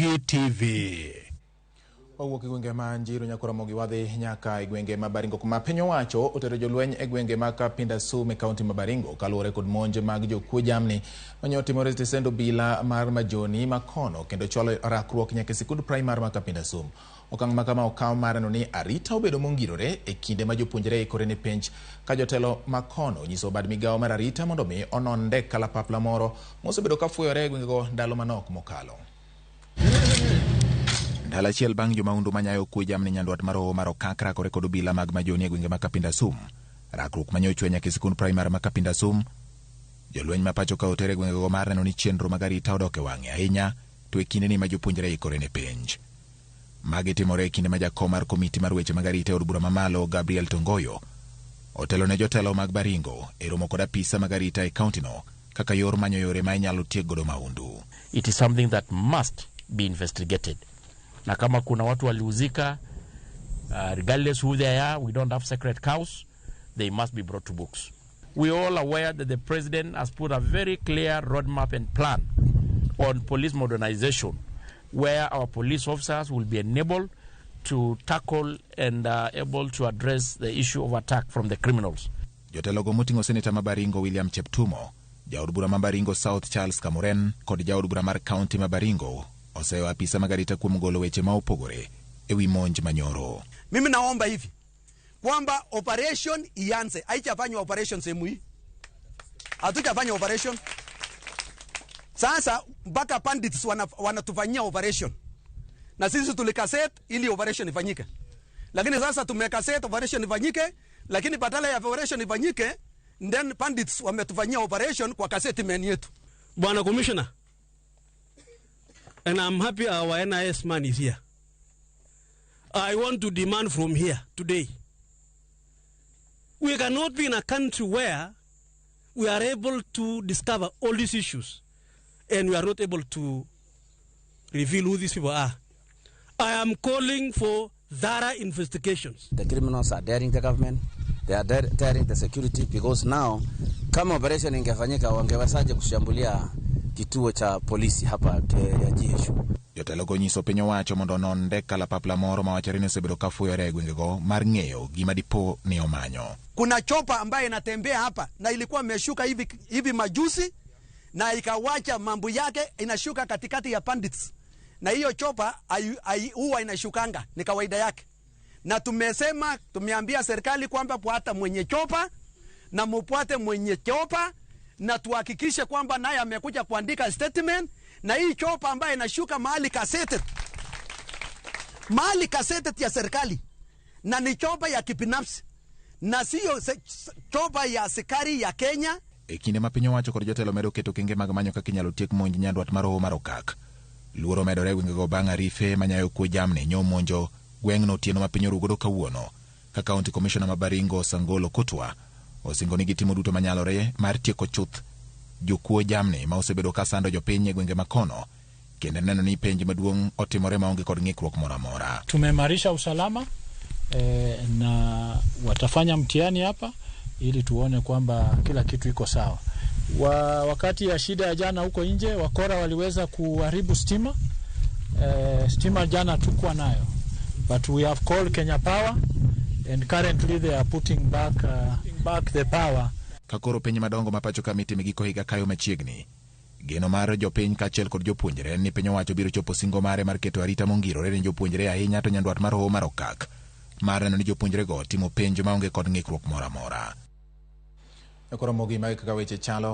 Ramogi TV. Wawuok e gwenge ma Njiru nyaka Ramogi wadhi nyaka e gwenge ma Baringo kuma piny owacho otero jolweny e gwenge ma Kapindasum e kaunti ma Baringo kaluwore kod monj mag jokuo jamni mane otimore e stesend obila mar Majoni makono kendo chwalo rakruok nyaka e sikund primar ma Kapindasum. Okang' ma kama okaw mar neno ni arita obedo mongirore e kinde ma jopuonjre ikore ne penj ka jotelo makono onyiso bad migawo mar arita mondo mi onon ndek kalapapla moro mosebedo ka fuyore e gwengego ndalo manok mokalo. Ndalo achiel bang' jomahundu manyayo kwe jamni nyandwat mar hoho mar Okak rakore kod obila mag Majoni e gwenge ma Kapindasum. Rakruok manyo ochwe nyaka e sikund primar ma Kapindasum. Jolweny ma pacho ka oter e gwengego mar neno ni chenro mag arita odok e wang'e ahinya to e kindeni ma jopuonjre ikore ne penj. Magi timore e kinde ma jakom mar komiti mar weche mag arita e od bura mamalo Gabriel Tongoyo otelo ne jotelo mag Baringo e romo kod apisa mag arita e kauntino kaka yor manyo yore ma inyalo tiek godo mahundu. It is something that must be investigated. Na kama kuna watu walihusika, regardless who they are, we don't have sacred cows, they must be brought to books. We are all aware that the president has put a very clear roadmap and plan on police modernization, where our police officers will be enabled to tackle and able to address the issue of attack from the criminals. Jotelogo moting'o seneta ma Baringo William Cheptumo, jaod bura ma Baringo South Charles Kamuren kod jaod bura mar kaunti ma Baringo oseyo apisa mag arita kuom golo weche ma opogore e wi monj manyoro. Mimi naomba hivi kwamba operation ianze. Haijafanywa operation sehemu hii, hatujafanya operation. Sasa mpaka bandits wanatufanyia operation, na sisi tulikaset ili operation ifanyike, lakini sasa tumekaset operation ifanyike, lakini badala ya operation ifanyike, then bandits wametufanyia operation kwa kaseti men yetu. Bwana Commissioner, and I'm happy our NIS man is here. I want to demand from here today. We cannot be in a country where we are able to discover all these issues and we are not able to reveal who these people are. I am calling for thorough investigations. The criminals are daring the government, they are daring the security because now kama operation ingefanyika wangewezaje kushambulia kituo cha polisi hapa ya GSU? Jotelo go nyiso piny owacho mondo onon ndek kalapapla moro mawachore ni osebedo ka fuyore e gwengego mar ng'eyo gima dipo ni omanyo. Kuna chopper ambaye inatembea hapa na ilikuwa imeshuka hivi, hivi majuzi na ikawacha mambo yake inashuka katikati ya bandits, na hiyo chopper huwa inashukanga, ni kawaida yake. Na tumesema, tumeambia serikali kwamba fuata mwenye chopper na mupwate mwenye chopper na tuhakikishe kwamba naye amekuja kuandika statement, na hii chopper ambaye inashuka mahali kasete, mahali kasete ya serikali, na ni chopper ya kibinafsi na siyo chopper ya askari ya Kenya. E kinde ma piny owacho kod jotelo medo keto kenge mag manyo kaka inyalo tiek monj nyandwat mar hoho mar Okak. Luoro medore e gwengego bang' arife manyayo kwe jamni nyo monjo gweng'no otieno ma piny orugodo kawuono. Ka County Commissioner ma Baringo Sangolo Kotwa osingo ni gitimo duto manyalore mar tieko chuth jokuo jamni ma osebedo ka sando jopiny e gwenge makono kendo neno ni penj maduong' otimore maonge kod ng'ikruok moro amora. Tumeimarisha usalama na watafanya mtihani hapa ili tuone kwamba kila kitu iko sawa. Wakati ya shida ya jana huko nje, wakora waliweza kuharibu stima. Stima jana tukuwa nayo, but we have called Kenya Power and currently they are putting back the power. Ka koro penj madongo ma pacho ka mitimo e giko higa kayo machiegni, geno mar jopiny kaachiel kod jopuonjre en ni piny owacho biro chopo singo mare mar keto arita mongirore ne jopuonjre ahinya to nyandwat mar hoho mar Okak mar neno ni jopuonjrego timo penj maonge kod ng'ikruok moro amora. Koro mogi magi kaka weche chalo.